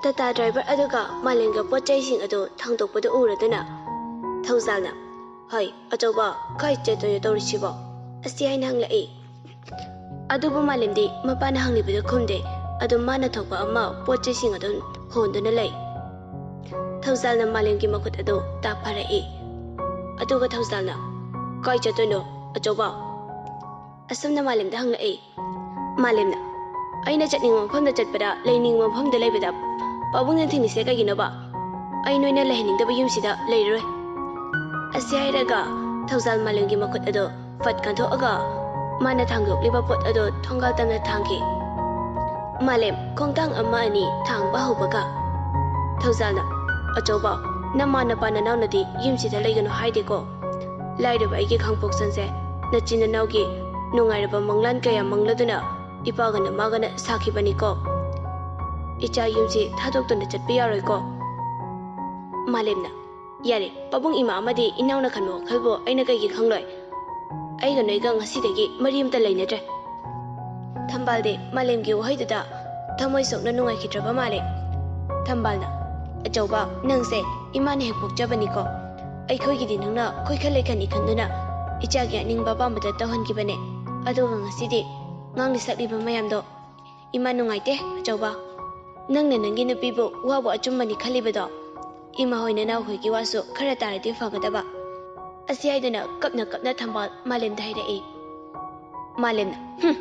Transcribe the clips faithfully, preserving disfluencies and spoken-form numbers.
Tata driver ꯑꯗꯨꯒ ꯃꯥꯂꯦꯝꯒ ꯄꯣꯠ ꯆꯩꯁꯤꯡ ꯑꯗꯨ ꯊꯥꯡꯗꯣꯛꯄꯗꯨ ꯎꯔꯗꯨꯅ ꯊꯧꯖꯥꯜꯅ, "ꯍꯣꯏ, ꯑꯆꯧꯕ, ꯀꯥꯏ ꯆꯠꯇꯣꯏꯅꯣ ꯇꯧꯔꯤꯁꯤꯕꯣ?" ꯑꯁꯤ ꯍꯥꯏꯅ ꯍꯪꯂꯛꯏ꯫ ꯑꯗꯨꯕꯨ ꯃꯥꯂꯦꯝꯗꯤ ꯃꯄꯥꯅ ꯍꯪꯂꯤꯕꯗꯨ ꯈꯨꯝꯗꯦ꯫ ꯑꯗꯨꯝ ꯃꯥꯅ ꯊꯣꯛꯄ ꯑꯃ ꯄꯣꯠ ꯆꯩꯁꯤꯡ ꯑꯗꯨ ꯍꯣꯟꯗꯨꯅ ꯂꯩ꯫ ꯊꯧꯖꯥꯜꯅ ꯃꯥꯂꯦꯝꯒꯤ ꯃꯈꯨꯠ ꯑꯗꯨ ꯇꯥꯞ ꯐꯥꯔꯛꯏ꯫ ꯑꯗꯨꯒ ꯊꯧꯖꯥꯜꯅ, "ꯀꯥꯏ ꯆꯠꯇꯣꯏꯅꯣ, ꯑꯆꯧꯕ?" ꯑꯁꯨꯝꯅ ꯃꯥꯂꯦꯝꯗ ꯍꯪꯂꯛꯏ꯫ ꯃꯥꯂꯦꯝꯅ, "ꯑꯩꯅ ꯆꯠꯅꯤꯡꯕ ꯃꯐꯝꯗ ꯆꯠꯄꯗ, ꯂꯩꯅꯤꯡꯕ ꯃꯐꯝꯗ ꯂꯩꯕꯗ, ꯄꯥꯕꯨꯡꯅ ꯊꯤꯡꯂꯤꯁꯦ ꯀꯩꯒꯤꯅꯣꯕ? ꯑꯩ ꯅꯣꯏꯅ ꯂꯩꯍꯟꯅꯤꯡꯗꯕ ꯌꯨꯝꯁꯤꯗ ꯂꯩꯔꯔꯣꯏ꯫" ꯑꯁꯤ ꯍꯥꯏꯔꯒ ꯊꯧꯖꯥꯜ ꯃꯥꯂꯦꯝꯒꯤ ꯃꯈꯨꯠ ꯑꯗꯨ ꯐꯠ ꯀꯟꯊꯣꯛꯑꯒ ꯃꯥꯅ ꯊꯥꯡꯗꯣꯛꯂꯤꯕ ꯄꯣꯠ ꯑꯗꯨ ꯊꯣꯡꯒꯥꯜ ꯇꯝꯅ ꯊꯥꯡꯈꯤ꯫ ꯃꯥꯂꯦꯝ ꯈꯣꯡꯊꯥꯡ ꯑꯃ ꯑꯅꯤ ꯊꯥꯡꯕ ꯍꯧꯕꯒ ꯊꯧꯖꯥꯜꯅ, "ꯑꯆꯧꯕ, ꯅꯃꯥ ꯅꯄꯥ ꯅꯅꯥꯎꯅꯗꯤ ꯌꯨꯝꯁꯤꯗ ꯂꯩꯒꯅꯨ ꯍꯥꯏꯗꯦꯀꯣ? ꯂꯥꯏꯔꯕ ꯑꯩꯒꯤ ꯈꯥꯡꯄꯣꯛꯁꯟꯁꯦ ꯅꯆꯤꯟ ꯅꯅꯥꯎꯒꯤ ꯅꯨꯡꯉꯥꯏꯔꯕ ꯃꯪꯂꯥꯟ ꯀꯌꯥ ꯃꯪꯂꯗꯨꯅ ꯏꯄꯥꯒ ꯅꯃꯥꯒꯅ ꯁꯥꯈꯤꯕꯅꯤꯀꯣ꯫ ꯏꯆꯥ ꯌꯨꯝꯁꯤ ꯊꯥꯗꯣꯛꯇꯨꯅ ꯆꯠꯄ ꯌꯥꯔꯣꯏꯀꯣ꯫" ꯃꯥꯂꯦꯝꯅ, "ꯌꯥꯔꯦ, ꯄꯥꯕꯨꯡ ꯏꯃꯥ ꯑꯃꯗꯤ ꯏꯅꯥꯎꯅ ꯈꯟꯕ ꯋꯥꯈꯜꯕꯨ ꯑꯩꯅ ꯀꯩꯒꯤ ꯈꯪꯂꯣꯏ? ꯑꯩꯒ ꯅꯣꯏꯒ ꯉꯁꯤꯗꯒꯤ ꯃꯔꯤ ꯑꯃꯇ ꯂꯩꯅꯗ꯭ꯔꯦ꯫" ꯊꯝꯕꯥꯜꯗꯤ ꯃꯥꯂꯦꯝꯒꯤ ꯋꯥꯍꯩꯗꯨꯗ ꯊꯃꯣꯏ ꯁꯣꯛꯅ ꯅꯨꯡꯉꯥꯏꯈꯤꯗ꯭ꯔꯕ ꯃꯥꯜꯂꯦ꯫ ꯊꯝꯕꯥꯜꯅ, "ꯑꯆꯧꯕ, ꯅꯪꯁꯦ ꯏꯃꯥꯅ ꯍꯦꯛ ꯄꯣꯛꯆꯕꯅꯤꯀꯣ꯫ ꯑꯩꯈꯣꯏꯒꯤꯗꯤ ꯅꯪꯅ ꯈꯣꯏꯈ ꯂꯩꯈꯅꯤ ꯈꯟꯗꯨꯅ ꯏꯆꯥꯒꯤ ꯑꯅꯤꯡꯕ ꯑꯄꯥꯝꯕꯗ ꯇꯧꯍꯟꯈꯤꯕꯅꯦ꯫ ꯑꯗꯨꯒ ꯉꯁꯤꯗꯤ ꯉꯥꯡꯂꯤ ꯁꯛꯂꯤꯕ ꯃꯌꯥꯝꯗꯣ ꯏꯃꯥ ꯅꯨꯡꯉꯥꯏꯇꯦ, ꯑꯆꯧꯕ꯫ ꯅꯪꯅ ꯅꯪꯒꯤ ꯅꯨꯄꯤꯕꯨ ꯋꯥꯕꯨ ꯑꯆꯨꯝꯕꯅꯤ ꯈꯜꯂꯤꯕꯗꯣ, ꯏꯃꯥ ꯍꯣꯏ ꯅꯅꯥꯎ ꯍꯣꯏꯒꯤ ꯋꯥꯁꯨ ꯈꯔ ꯇꯥꯔꯗꯤ ꯐꯒꯗꯕ꯫" ꯑꯁꯤ ꯍꯥꯏꯗꯨꯅ ꯀꯞꯅ ꯀꯞꯅ ꯊꯝꯕꯥꯜ ꯃꯥꯂꯦꯝꯗ ꯍꯥꯏꯔꯛꯏ꯫ ꯃꯥꯂꯦꯝꯅ, "ꯍꯨꯝ!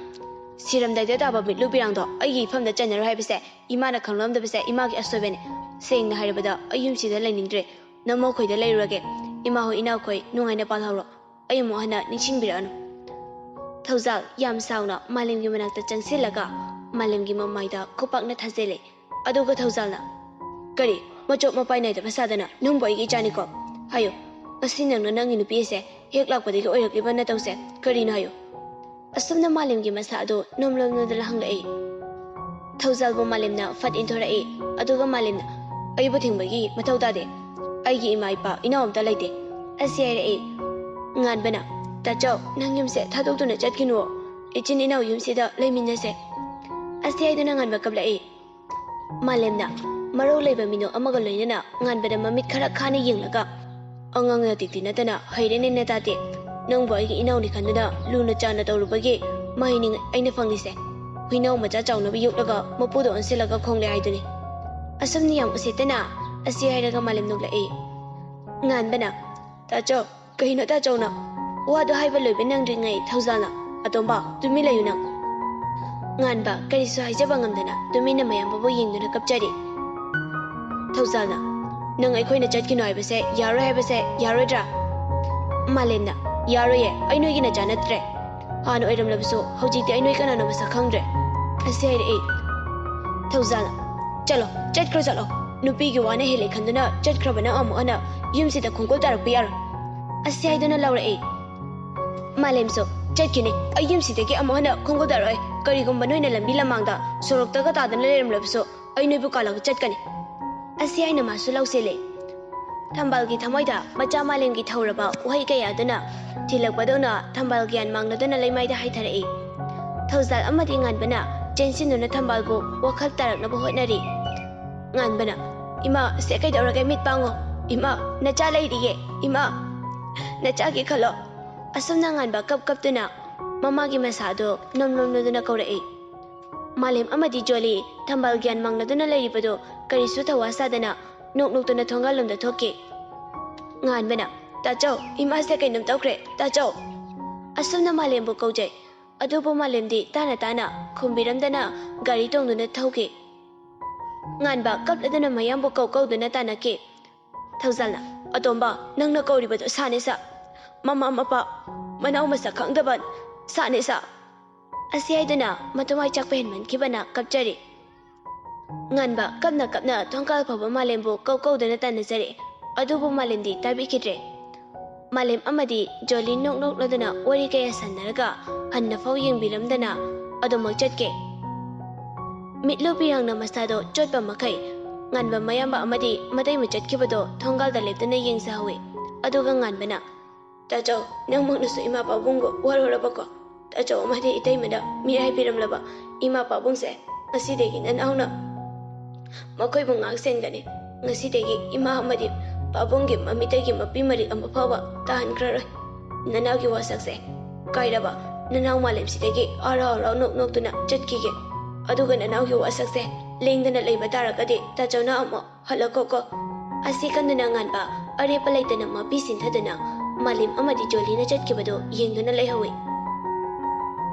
ꯁꯤꯔꯝꯗꯥꯏꯗ ꯇꯥꯕ ꯃꯤꯠꯂꯨ ꯄꯤꯔꯥꯡꯗꯣ ꯑꯩꯒꯤ ꯏꯐꯝꯗ ꯆꯟꯅꯔꯣꯏ ꯍꯥꯏꯕꯁꯦ ꯏꯃꯥꯅ ꯈꯪꯂꯝꯗꯕꯁꯦ ꯏꯃꯥꯒꯤ ꯑꯁꯣꯏꯕꯅꯦ꯫ ꯁꯦꯡꯅ ꯍꯥꯏꯔꯕꯗ ꯑꯩ ꯌꯨꯝꯁꯤꯗ ꯂꯩꯅꯤꯡꯗ꯭ꯔꯦ꯫ ꯅꯃꯧꯈꯣꯏꯗ ꯂꯩꯔꯨꯔꯒꯦ꯫ ꯏꯃꯥ ꯍꯣꯏ ꯏꯅꯥꯎꯈꯣꯏ ꯅꯨꯡꯉꯥꯏꯅ ꯄꯥꯜꯍꯧꯔꯣ꯫ ꯑꯩ ꯑꯃꯨꯛ ꯍꯟꯅ ꯅꯤꯡꯁꯤꯡꯕꯤꯔꯛꯑꯅꯨ꯫" ꯊꯧꯖꯥꯜ ꯌꯥꯝ ꯁꯥꯎꯅ ꯃꯥꯂꯦꯝꯒꯤ ꯃꯅꯥꯛꯇ ꯆꯪꯁꯤꯜꯂꯒ ꯃꯥꯂꯦꯝꯒꯤ ꯃꯃꯥꯏꯗ ꯈꯨꯄꯥꯛꯅ ꯊꯥꯖꯤꯜꯂꯤ꯫ ꯑꯗꯨꯒ ꯊꯧꯖꯥꯜꯅ, "ꯀꯔꯤ? ꯃꯆꯣꯞ ꯃꯄꯥꯏ ꯅꯥꯏꯗꯕ ꯁꯥꯗꯅ ꯅꯪꯕꯨ ꯑꯩꯒꯤ ꯏꯆꯥꯅꯤꯀꯣ? ꯍꯥꯏꯌꯨ, ꯉꯁꯤ ꯅꯪꯅ ꯅꯪꯒꯤ ꯅꯨꯄꯤ ꯑꯁꯦ ꯍꯦꯛ ꯂꯥꯛꯄꯗꯒꯤ ꯑꯣꯏꯔꯛꯂꯤꯕ ꯅꯇꯧꯁꯦ ꯀꯔꯤꯅꯣ ꯍꯥꯏꯌꯨ?" ꯑꯁꯨꯝꯅ ꯃꯥꯂꯦꯝꯒꯤ ꯃꯁꯥ ꯑꯗꯨ ꯅꯣꯝꯂꯣꯝ ꯅꯣꯝꯗꯨꯅ ꯍꯪꯂꯛꯏ꯫ ꯊꯧꯖꯥꯜꯕꯨ ꯃꯥꯂꯦꯝꯅ ꯐꯠ ꯏꯟꯊꯣꯔꯛꯏ꯫ ꯑꯗꯨꯒ ꯃꯥꯂꯦꯝꯅ, "ꯑꯩꯕꯨ ꯊꯤꯡꯕꯒꯤ ꯃꯊꯧ ꯇꯥꯗꯦ꯫ ꯑꯩꯒꯤ ꯏꯃꯥ ꯏꯄꯥ ꯏꯅꯥꯎ ꯑꯝꯇ ꯂꯩꯇꯦ꯫" ꯑꯁꯤ ꯍꯥꯏꯔꯛꯏ꯫ ꯉꯥꯟꯕꯅ, "ꯇꯥꯆꯧ, ꯅꯪ ꯌꯨꯝꯁꯦ ꯊꯥꯗꯣꯛꯇꯨꯅ ꯆꯠꯈꯤꯅꯨ꯫ ꯏꯆꯤꯟ ꯏꯅꯥꯎ ꯌꯨꯝꯁꯤꯗ ꯂꯩꯃꯤꯟꯅꯁꯦ꯫" ꯑꯁꯤ ꯍꯥꯏꯗꯨꯅ ꯉꯥꯟꯕ ꯀꯞꯂꯛꯏ꯫ ꯃꯥꯂꯦꯝꯅ, ꯃꯔꯧ ꯂꯩꯕ ꯃꯤꯅꯣꯛ ꯑꯃꯒ ꯂꯣꯏꯅꯅ ꯉꯥꯟꯕꯗ ꯃꯃꯤꯠ ꯈꯔ ꯈꯥꯅ ꯌꯦꯡꯂꯒ, "ꯑꯉꯥꯡ ꯅꯇꯤꯛꯇꯤ ꯅꯠꯇꯅ ꯍꯩꯔꯦꯅꯦ ꯅꯇꯥꯗꯤ꯫ ꯅꯪꯕꯨ ꯑꯩꯒꯤ ꯏꯅꯥꯎꯅꯤ ꯈꯟꯗꯨꯅ ꯂꯨꯅ ꯆꯥꯟꯅ ꯇꯧꯔꯨꯕꯒꯤ ꯃꯍꯩꯅꯤ ꯑꯩꯅ ꯐꯪꯂꯤꯁꯦ꯫ ꯍꯨꯏꯅꯥꯎ ꯃꯆꯥ ꯆꯥꯎꯅꯕ ꯌꯣꯛꯂꯒ ꯃꯄꯨꯗ ꯑꯣꯟꯁꯤꯜꯂꯒ ꯈꯣꯡꯂꯦ ꯍꯥꯏꯗꯨꯅꯤ꯫ ꯑꯁꯨꯝꯅ ꯌꯥꯝ ꯎꯁꯤꯠꯇꯅ ꯑꯁꯤ ꯍꯥꯏꯔꯒ ꯃꯥꯂꯦꯝ ꯅꯣꯛꯂꯛꯏ꯫ ꯉꯥꯟꯕꯅ, "ꯇꯥꯆꯧ, ꯀꯩꯅꯣ ꯇꯥꯆꯧꯅ?" ꯋꯥꯗꯣ ꯍꯥꯏꯕ ꯂꯣꯏꯕ ꯅꯪꯗ꯭ꯔꯤꯉꯩ ꯊꯧꯖꯥꯜꯅ, "ꯑꯇꯣꯝꯕ, ꯇꯨꯃꯤꯟ ꯂꯩꯌꯨ ꯅꯪ꯫" ꯉꯥꯟꯕ ꯀꯔꯤꯁꯨ ꯍꯥꯏꯖꯕ ꯉꯝꯗꯅ ꯇꯨꯃꯤꯟꯅ ꯃꯌꯥꯝꯕꯕꯨ ꯌꯦꯡꯗꯨꯅ ꯀꯞꯆꯔꯤ꯫ ꯊꯧꯖꯥꯜꯅ, "ꯅꯪ ꯑꯩꯈꯣꯏꯅ ꯆꯠꯈꯤꯅꯣ ꯍꯥꯏꯕꯁꯦ ꯌꯥꯔꯣꯏ ꯍꯥꯏꯕꯁꯦ ꯌꯥꯔꯣꯏꯗ꯭ꯔꯥ?" ꯃꯥꯂꯦꯝꯅ, "ꯌꯥꯔꯣꯏꯌꯦ, ꯑꯩ ꯅꯣꯏꯒꯤ ꯅꯆꯥ ꯅꯠꯇ꯭ꯔꯦ꯫ ꯍꯥꯟꯅ ꯑꯣꯏꯔꯝꯂꯕꯁꯨ ꯍꯧꯖꯤꯛꯇꯤ ꯑꯩ ꯅꯣꯏ ꯀꯅꯥꯅꯣ ꯃꯁꯛ ꯈꯪꯗ꯭ꯔꯦ꯫" ꯑꯁꯤ ꯍꯥꯏꯔꯛꯏ꯫ ꯊꯧꯖꯥꯜꯅ, "ꯆꯠꯂꯣ, ꯆꯠꯈ꯭ꯔꯣ ꯆꯠꯂꯣ꯫ ꯅꯨꯄꯤꯒꯤ ꯋꯥꯅ ꯍꯦꯜꯂꯦ ꯈꯟꯗꯨꯅ ꯆꯠꯈ꯭ꯔꯕ ꯅꯪ ꯑꯃꯨꯛ ꯍꯟꯅ ꯌꯨꯝꯁꯤꯗ ꯈꯣꯡꯀꯨꯜ ꯇꯥꯔꯛꯄ ꯌꯥꯔꯣꯏ꯫" ꯑꯁꯤ ꯍꯥꯏꯗꯨꯅ ꯂꯥꯎꯔꯛꯏ꯫ ꯃꯥꯂꯦꯝꯁꯨ, "ꯆꯠꯈꯤꯅꯤ, ꯑꯩ ꯌꯨꯝꯁꯤꯗꯒꯤ ꯑꯃꯨꯛ ꯍꯟꯅ ꯈꯣꯡꯒꯨꯜ ꯇꯥꯔꯛꯑꯣꯏ꯫ ꯀꯔꯤꯒꯨꯝꯕ ꯅꯣꯏꯅ ꯂꯝꯕꯤ ꯂꯃꯥꯡꯗ ꯁꯣꯔꯣꯛꯇꯒ ꯇꯥꯗꯨꯅ ꯂꯩꯔꯝꯂꯕꯁꯨ ꯑꯩ ꯅꯣꯏꯕꯨ ꯀꯥꯜꯂꯒ ꯆꯠꯀꯅꯤ꯫" ꯑꯁꯤ ꯍꯥꯏꯅ ꯃꯥꯁꯨ ꯂꯥꯎꯁꯤꯜꯂꯤ꯫ ꯊꯝꯕꯥꯜꯒꯤ ꯊꯃꯣꯏꯗ ꯃꯆꯥ ꯃꯥꯂꯦꯝꯒꯤ ꯊꯧꯔꯕ ꯋꯥꯍꯩ ꯀꯌꯥ ꯑꯗꯨꯅ ꯊꯤꯜꯂꯛꯄꯗꯧꯅ ꯊꯝꯕꯥꯜ ꯒ꯭ꯌꯥꯟ ꯃꯥꯡꯂꯗꯨꯅ ꯂꯩꯃꯥꯏꯗ ꯍꯥꯏꯊꯔꯛꯏ꯫ ꯊꯧꯖꯥꯜ ꯑꯃꯗꯤ ꯉꯥꯟꯕꯅ ꯆꯦꯟꯁꯤꯟꯗꯨꯅ ꯊꯝꯕꯥꯜꯕꯨ ꯋꯥꯈꯜ ꯇꯥꯔꯛꯅꯕ ꯍꯣꯠꯅꯔꯤ꯫ ꯉꯥꯟꯕꯅ, "ꯏꯃꯥ, ꯁꯦ ꯀꯩꯗꯧꯔꯒꯦ? ꯃꯤꯠ ꯄꯥꯡꯉꯣ꯫ ꯏꯃꯥ, ꯅꯆꯥ ꯂꯩꯔꯤꯌꯦ꯫ ꯏꯃꯥ, ꯅꯆꯥꯒꯤ ꯈꯜꯂꯣ꯫" ꯑꯁꯨꯝꯅ ꯉꯥꯟꯕ ꯀꯞ ꯀꯞꯇꯨꯅ ꯃꯃꯥꯒꯤ ꯃꯁꯥꯗꯨ ꯅꯣꯝ ꯅꯣꯝ ꯅꯣꯝꯗꯨꯅ ꯀꯧꯔꯛꯏ꯫ ꯃꯥꯂꯦꯝ ꯑꯃꯗꯤ ꯖꯣꯂꯤ ꯊꯝꯕꯥꯜ ꯒ꯭ꯌꯥꯟ ꯃꯥꯡꯂꯗꯨꯅ ꯂꯩꯔꯤꯕꯗꯨ ꯀꯔꯤꯁꯨ ꯊꯧꯋꯥ ꯁꯥꯗꯅ ꯅꯣꯛ ꯅꯣꯛꯇꯨꯅ ꯊꯣꯡꯒꯥꯜꯂꯣꯝꯗ ꯊꯣꯛꯈꯤ꯫ ꯉꯥꯟꯕꯅ, "ꯇꯥꯆꯧ, ꯏꯃꯥꯁꯦ ꯀꯩꯅꯣꯝ ꯇꯧꯈ꯭ꯔꯦ, ꯇꯥꯆꯧ!" ꯑꯁꯨꯝꯅ ꯃꯥꯂꯦꯝꯕꯨ ꯀꯧꯖꯩ꯫ ꯑꯗꯨꯕꯨ ꯃꯥꯂꯦꯝꯗꯤ ꯇꯥꯅ ꯇꯥꯅ ꯈꯨꯝꯕꯤꯔꯝꯗꯅ ꯒꯥꯔꯤ ꯇꯣꯡꯗꯨꯅ ꯊꯧꯈꯤ꯫ ꯉꯥꯟꯕ ꯀꯞꯂꯗꯨꯅ ꯃꯌꯥꯝꯕꯨ ꯀꯧ ꯀꯧꯗꯨꯅ ꯇꯥꯟꯅꯈꯤ꯫ ꯊꯧꯖꯥꯜꯅ, "ꯑꯇꯣꯝꯕ, ꯅꯪꯅ ꯀꯧꯔꯤꯕꯗꯨ ꯁꯥꯅꯦ ꯁꯥ꯫ ꯃꯃꯥ ꯃꯄꯥ, ꯃꯅꯥꯎ ꯃꯁꯛ ꯈꯪꯗꯕ ꯁꯥꯅꯦ ꯁꯥ꯫" ꯑꯁꯤ ꯍꯥꯏꯗꯨꯅ ꯃꯊꯋꯥꯏ ꯆꯥꯛꯄ ꯍꯦꯟꯃꯟꯈꯤꯕꯅ ꯀꯞꯆꯔꯤ꯫ ꯉꯥꯟꯕ ꯀꯞꯅ ꯀꯞꯅ ꯊꯣꯡꯒꯥꯜ ꯐꯥꯎꯕ ꯃꯥꯂꯦꯝꯕꯨ ꯀꯧ ꯀꯧꯗꯨꯅ ꯇꯥꯟꯅꯖꯔꯦ꯫ ꯑꯗꯨꯕꯨ ꯃꯥꯂꯦꯝꯗꯤ ꯇꯥꯕꯤꯈꯤꯗ꯭ꯔꯦ꯫ ꯃꯥꯂꯦꯝ ꯑꯃꯗꯤ ꯖꯣꯂꯤ ꯅꯣꯛ ꯅꯣꯛꯂꯗꯨꯅ ꯋꯥꯔꯤ ꯀꯌꯥ ꯁꯥꯟꯅꯔꯒ ꯍꯟꯅꯐꯥꯎ ꯌꯦꯡꯕꯤꯔꯝꯗꯅ ꯑꯗꯨꯃꯛ ꯆꯠꯀꯦ꯫ ꯃꯤꯠꯂꯨ ꯄꯤꯔꯥꯡꯅ ꯃꯁꯥꯗꯣ ꯆꯣꯠꯄ ꯃꯈꯩ ꯉꯥꯟꯕ ꯃꯌꯥꯝꯕ ꯑꯃꯗꯤ ꯃꯇꯩꯃ ꯆꯠꯈꯤꯕꯗꯣ ꯊꯣꯡꯒꯥꯜꯗ ꯂꯦꯞꯇꯨꯅ ꯌꯦꯡꯖꯍꯧꯏ꯫ ꯑꯗꯨꯒ ꯉꯥꯟꯕꯅ, "ꯇꯥꯆꯧ, ꯅꯪꯃꯛꯅꯁꯨ ꯏꯃꯥ ꯄꯥꯕꯨꯡꯕꯨ ꯋꯥꯔꯧꯔꯕꯀꯣ? ꯇꯥꯆꯧ ꯑꯃꯗꯤ ꯏꯇꯩꯃꯗ ꯃꯤꯔꯥꯏꯕꯤꯔꯝꯂꯕ ꯏꯃꯥ ꯄꯥꯕꯨꯡꯁꯦ ꯉꯁꯤꯗꯒꯤ ꯅꯅꯥꯎꯅ ꯃꯈꯣꯏꯕꯨ ꯉꯥꯛ ꯁꯦꯟꯒꯅꯤ꯫ ꯉꯁꯤꯗꯒꯤ ꯏꯃꯥ ꯑꯃꯗꯤ ꯄꯥꯕꯨꯡꯒꯤ ꯃꯃꯤꯠꯇꯒꯤ ꯃꯄꯤ ꯃꯔꯤꯛ ꯑꯃ ꯐꯥꯎꯕ ꯇꯥꯍꯟꯈ꯭ꯔꯔꯣꯏ꯫ ꯅꯅꯥꯎꯒꯤ ꯋꯥꯁꯛꯁꯦ ꯀꯥꯏꯔꯕ ꯅꯅꯥꯎ ꯃꯥꯂꯦꯝꯁꯤꯗꯒꯤ ꯍꯔꯥꯎ ꯍꯔꯥꯎ ꯅꯣꯛ ꯅꯣꯛꯇꯨꯅ ꯆꯠꯈꯤꯒꯦ꯫ ꯑꯗꯨꯒ ꯅꯅꯥꯎꯒꯤ ꯋꯥꯁꯛꯁꯦ ꯂꯦꯡꯗꯅ ꯂꯩꯕ ꯇꯥꯔꯒꯗꯤ ꯇꯥꯆꯧꯅ ꯑꯃꯨꯛ ꯍꯜꯂꯛꯈꯣꯀꯣ꯫ ꯑꯁꯤ ꯈꯟꯗꯨꯅ ꯉꯥꯟꯕ ꯑꯔꯦꯞꯄ ꯂꯩꯇꯅ ꯃꯄꯤ ꯁꯤꯟꯊꯗꯨꯅ ꯃꯥꯂꯦꯝ ꯑꯃꯗꯤ ꯖꯣꯂꯤꯅ ꯆꯠꯈꯤꯕꯗꯨ ꯌꯦꯡꯗꯨꯅ ꯂꯩꯍꯧꯏ꯫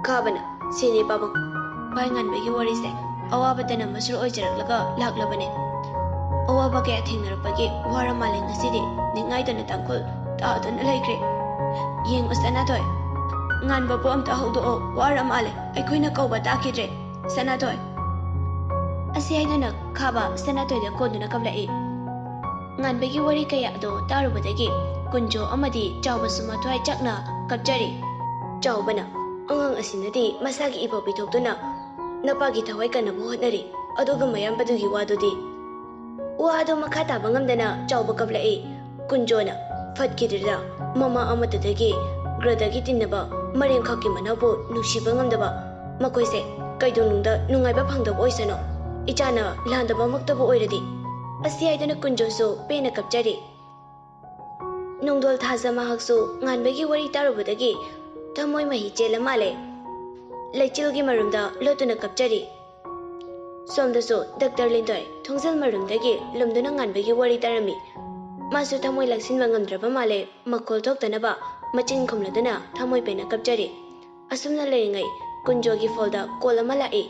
ꯈꯥꯕꯅ, "ꯁꯤꯅꯤ ꯄꯥꯕꯨꯡ, ꯚꯥꯏ ꯉꯥꯟꯕꯒꯤ ꯋꯥꯔꯤꯁꯦ ꯑꯋꯥꯕꯇꯅ ꯃꯁꯔꯨ ꯑꯣꯏꯖꯔꯛꯂꯒ ꯂꯥꯛꯂꯕꯅꯦ꯫ ꯑꯋꯥꯕ ꯀꯌꯥ ꯊꯦꯡꯅꯔꯛꯄꯒꯤ ꯋꯥꯔ ꯃꯥꯜꯂꯦ ꯉꯁꯤꯗꯤ, ꯅꯤꯡꯉꯥꯏꯗꯅ ꯇꯥꯡꯈꯨꯜ ꯇꯥꯗꯨꯅ ꯂꯩꯈ꯭ꯔꯦ꯫ ꯌꯦꯡꯉꯨ ꯁꯅꯥꯊꯣꯏ, ꯉꯥꯟꯕꯕꯨ ꯑꯝꯇ ꯍꯧꯗꯣꯛꯑꯣ, ꯋꯥꯔ ꯃꯥꯜꯂꯦ, ꯑꯩꯈꯣꯏꯅ ꯀꯧꯕ ꯇꯥꯈꯤꯗ꯭ꯔꯦ꯫ ꯁꯅꯥꯊꯣꯏ!" ꯑꯁꯤ ꯍꯥꯏꯗꯨꯅ ꯈꯥꯕ ꯁꯅꯥꯊꯣꯏꯗ ꯀꯣꯟꯗꯨꯅ ꯀꯞꯂꯛꯏ꯫ ꯉꯥꯟꯕꯒꯤ ꯋꯥꯔꯤ ꯀꯌꯥ ꯑꯗꯣ ꯇꯥꯔꯨꯕꯗꯒꯤ ꯀꯨꯟꯖꯣ ꯑꯃꯗꯤ ꯆꯥꯎꯕꯁꯨ ꯃꯊ꯭ꯋꯥꯏ ꯆꯥꯛꯅ ꯀꯞꯆꯔꯤ꯫ ꯆꯥꯎꯕꯅ, "ꯑꯉꯥꯡ ꯑꯁꯤꯅꯗꯤ ꯃꯁꯥꯒꯤ ꯏꯄꯧ ꯄꯤꯊꯣꯛꯇꯨꯅ ꯅꯄꯥꯒꯤ ꯊꯋꯥꯏ ꯀꯟꯅꯕ ꯍꯣꯠꯅꯔꯤ, ꯑꯗꯨꯒ ꯃꯌꯥꯝꯕꯗꯨꯒꯤ ꯋꯥꯗꯨꯗꯤ?" ꯋꯥ ꯑꯗꯨ ꯃꯈꯥ ꯇꯥꯕ ꯉꯝꯗꯅ ꯆꯥꯎꯕ ꯀꯞꯂꯛꯏ꯫ ꯀꯨꯟꯖꯣꯅ, "ꯐꯠꯈꯤꯗ꯭ꯔꯤꯔꯥ ꯃꯃꯥ ꯑꯃꯠꯇꯗꯒꯤ ꯒ꯭ꯔꯗꯒꯤ ꯇꯤꯟꯅꯕ ꯃꯔꯦꯝꯈꯛꯀꯤ ꯃꯅꯥꯎꯕꯨ ꯅꯨꯡꯁꯤꯕ ꯉꯝꯗꯕ ꯃꯈꯣꯏꯁꯦ ꯀꯩꯗꯧꯅꯨꯡꯗ ꯅꯨꯡꯉꯥꯏꯕ ꯐꯪꯗꯕ ꯑꯣꯏꯁꯅꯨ, ꯏꯆꯥꯅ ꯂꯥꯟꯗꯕꯃꯛꯇꯕꯨ ꯑꯣꯏꯔꯗꯤ?" ꯑꯁꯤ ꯍꯥꯏꯗꯨꯅ ꯀꯨꯟꯖꯣꯁꯨ ꯄꯦꯟꯅ ꯀꯞꯆꯔꯤ꯫ ꯅꯣꯡꯗꯣꯜ ꯊꯥꯖ ꯃꯍꯥꯛꯁꯨ ꯉꯥꯟꯕꯒꯤ ꯋꯥꯔꯤ ꯇꯥꯔꯨꯕꯗꯒꯤ ꯊꯃꯣꯏ ꯃꯍꯤ ꯆꯦꯜꯂ ꯃꯥꯜꯂꯦ꯫ ꯂꯩꯆꯤꯜꯒꯤ ꯃꯔꯨꯝꯗ ꯂꯣꯠꯇꯨꯅ ꯀꯞꯆꯔꯤ꯫ ꯁꯣꯝꯗꯁꯨ ꯗꯥꯛꯇꯔ ꯂꯤꯟꯊꯣꯏ ꯊꯣꯡꯖꯤꯜ ꯃꯔꯨꯝꯗꯒꯤ ꯂꯨꯝꯗꯨꯅ ꯉꯥꯟꯕꯒꯤ ꯋꯥꯔꯤ ꯇꯥꯔꯝꯃꯤ꯫ ꯃꯥꯁꯨ ꯊꯃꯣꯏ ꯂꯥꯛꯁꯤꯟꯕ ꯉꯝꯗ꯭ꯔꯕ ꯃꯥꯜꯂꯦ, ꯃꯈꯣꯜ ꯊꯣꯛꯇꯅꯕ ꯃꯆꯤꯟ ꯈꯨꯝꯂꯗꯨꯅ ꯊꯃꯣꯏ ꯄꯦꯟꯅ ꯀꯞꯆꯔꯤ꯫ ꯑꯁꯨꯝꯅ ꯂꯩꯔꯤꯉꯩ ꯀꯨꯟꯖꯣꯒꯤ ꯐꯣꯜꯗ ꯀꯣꯜ ꯑꯃ ꯂꯥꯛꯏ꯫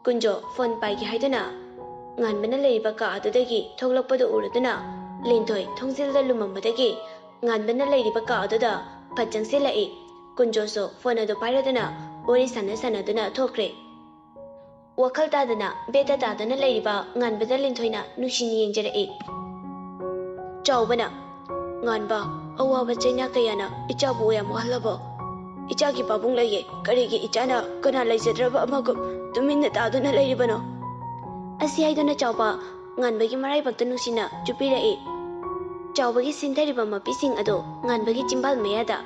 ꯀꯨꯟꯖꯣ ꯐꯣꯟ ꯄꯥꯏꯒꯦ ꯍꯥꯏꯗꯨꯅ ꯉꯥꯟꯕꯅ ꯂꯩꯔꯤꯕ ꯀꯥ ꯑꯗꯨꯗꯒꯤ ꯊꯣꯛꯂꯛꯄꯗꯨ ꯎꯔꯗꯨꯅ ꯂꯤꯟꯊꯣꯏ ꯊꯣꯡꯖꯤꯜꯗ ꯂꯨꯝꯃꯝꯕꯗꯒꯤ ꯉꯥꯟꯕꯅ ꯂꯩꯔꯤꯕ ꯀꯥ ꯑꯗꯨꯗ ꯐꯠ ꯆꯪꯁꯤꯜꯂꯛꯏ꯫ ꯀꯨꯟꯖꯣꯁꯨ ꯐꯣꯟ ꯑꯗꯨ ꯄꯥꯏꯔꯗꯨꯅ ꯋꯥꯔꯤ ꯁꯥꯟꯅ ꯁꯥꯟꯅꯗꯨꯅ ꯊꯣꯛꯈ꯭ꯔꯦ꯫ ꯋꯥꯈꯜ ꯇꯥꯗꯅ ꯕꯦꯇ ꯇꯥꯗꯨꯅ ꯂꯩꯔꯤꯕ ꯉꯥꯟꯕꯗ ꯂꯤꯟꯊꯣꯏꯅ ꯅꯨꯡꯁꯤꯅ ꯌꯦꯡꯖꯔꯛꯏ꯫ ꯆꯥꯎꯕꯅ, "ꯉꯥꯟꯕ, ꯑꯋꯥꯕ ꯆꯩꯅꯥ ꯀꯌꯥꯅ ꯏꯆꯥꯕꯨ ꯌꯥꯝ ꯋꯥꯍꯜꯂꯕꯣ? ꯏꯆꯥꯒꯤ ꯄꯥꯕꯨꯡ ꯂꯩꯌꯦ, ꯀꯔꯤꯒꯤ ꯏꯆꯥꯅ ꯀꯅꯥ ꯂꯩꯖꯗ꯭ꯔꯕ ꯑꯃꯒꯨꯝ ꯇꯨꯃꯤꯟꯅ ꯇꯥꯗꯨꯅ ꯂꯩꯔꯤꯕꯅꯣ?" ꯑꯁꯤ ꯍꯥꯏꯗꯨꯅ ꯆꯥꯎꯕ ꯉꯥꯟꯕꯒꯤ ꯃꯔꯥꯏꯕꯛꯇ ꯅꯨꯡꯁꯤꯅ ꯆꯨꯞꯄꯤꯔꯛꯏ꯫ ꯆꯥꯎꯕꯒꯤ ꯁꯤꯟꯊꯔꯤꯕ ꯃꯄꯤꯁꯤꯡ ꯑꯗꯨ ꯉꯥꯟꯕꯒꯤ ꯆꯤꯝꯕꯥꯜ ꯃꯌꯥꯗ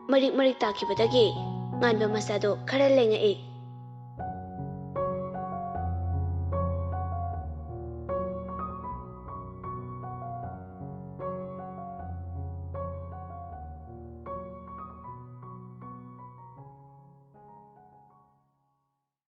ꯃꯔꯤꯛ ꯃꯔꯤꯛ ꯇꯥꯈꯤꯕꯗꯒꯤ ꯉꯥꯟꯕ ꯃꯁꯥꯗꯣ ꯈꯔ ꯂꯦꯡꯉꯛꯏ꯫